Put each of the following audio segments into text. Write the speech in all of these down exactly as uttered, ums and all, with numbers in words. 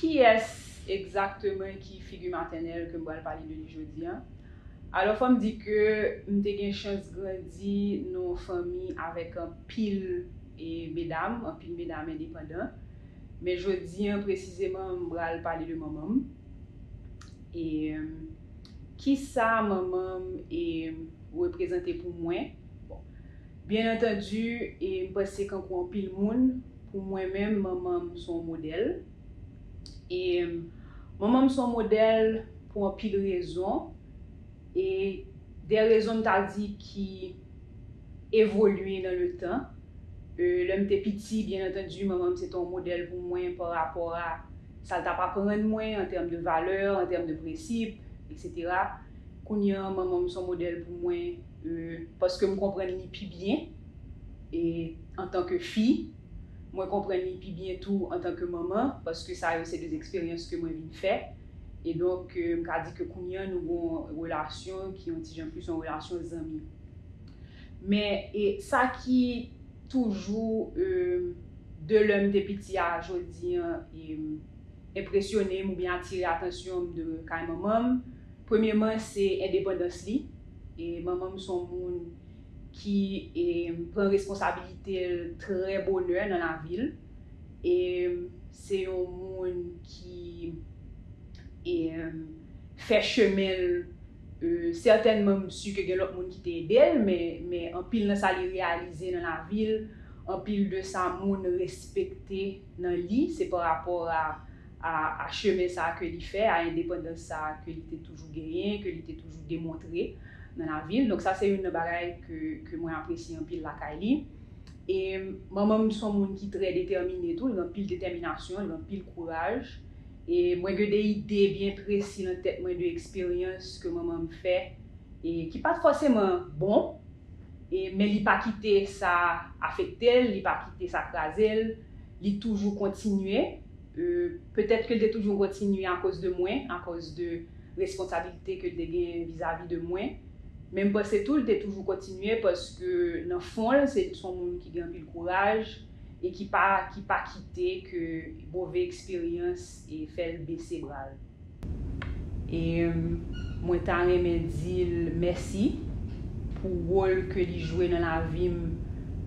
Kiyès egzakteman ki figi matènèl ke m pral pale de li jodi a? Alò, fò m di ke m te gen chans grandi nan yon fanmi avèk anpil e medam, anpil medam endepandan. Men jodi a, presizeman, m pral pale de manman m. E, em, kisa manman m, em, reprezante pou mwen? Bon, byen antandi, e m panse kankou anpil moun, pou mwen menm, manman m se yon modèl. E, em, manman m se yon modèl pou anpil rezon. E de rezon, m ta di, ki evolye nan le tan. E, lè m te piti, byen antandi, manman m se te yon modèl pou mwen pa rapò a sa l t ap aprann mwen an tèm de valè, an tèm de prensip, etsetera. Kounye a, manman m se yon modèl pou mwen, e, paske m konprann li pi byen, e, antanke fi, mwen konprann li pi byen tou antanke manman, paske sa yo se de eksperyans ke mwen vin fè. E donk, e, m ka di ke kounye a nou gon relasyon ki yon ti jan plis yon relasyon zanmi. Men, e, sa ki toujou, e, de lè m te piti a jodi a, e, enpresyone m oubyen atire atansyon m de kay manman m, premyeman, se endepandans li. E manman m se yon moun ki, e, pran responsabilite l trè bonè nan lavi l. E se yon moun ki, e, fè chemen l. E, sètènman, m si ke gen lòt moun ki te ede l, men, men anpil nan sa li reyalize nan lavi l, anpil de sa moun respekte nan li, se pa rapò a, a, a chemen sa ke li fè, a endepandans sa ke li te toujou genyen, ke li te toujou demontre nan lavi l. Donk, sa se youn nan bagay ke, ke mwen apresye anpil lakay li. E manman m se yon moun ki trè detèmine tou, li gen anpil detèminasyon, li gen anpil kouraj. E mwen gen de ide byen presi nan tèt mwen de eksperyans ke manman m fè, e ki pa t fòseman bon, e, men li pa kite sa afekte l, li pa kite sa kraze l, li toujou kontinye. E, petèt ke l te toujou kontinye akoz de mwen, akoz de responsabilite ke l te gen vizavi de mwen. Men m panse tou l te toujou kontinye paske nan fon l, se, se yon moun ki gen anpil kouraj e ki pa, ki pa kite ke move eksperyans e fè l bese bra l. E, em, mwen ta renmen di l mèsi pou wòl ke li jwe nan lavi m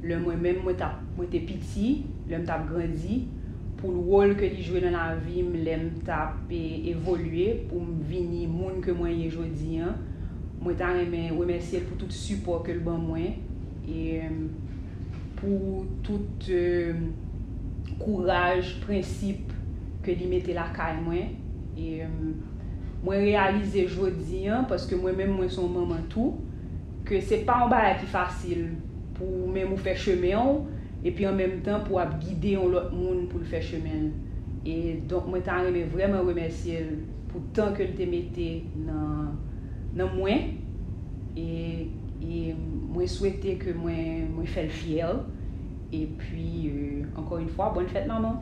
lè mwen menm mwen t ap, mwen te piti, lè m t ap grandi, pou wòl ke li jwe nan lavi m lè m t ap, e, evolye pou m vini moun ke mwen ye jodi a. Mwen ta renmen remèsye l pou tout sipò ke l ban mwen, e, em, pou tout, em, kouraj, prensip ke li mete lakay mwen. E, em, mwen reyalize jodi a, paske mwen menm mwen se yon manman tou, ke se pa yon bagay ki fasil pou ou menm ou fè chemen w, epi an menm tan pou w ap gide yon lòt moun pou l fè chemen l. E donk, mwen ta renmen vrèman remèsye l pou tan ke l te mete nan, nan mwen. E, e mwen swete ke mwen, mwen fè l fyè. Epi, e, ankò yon fwa, bòn fèt manman.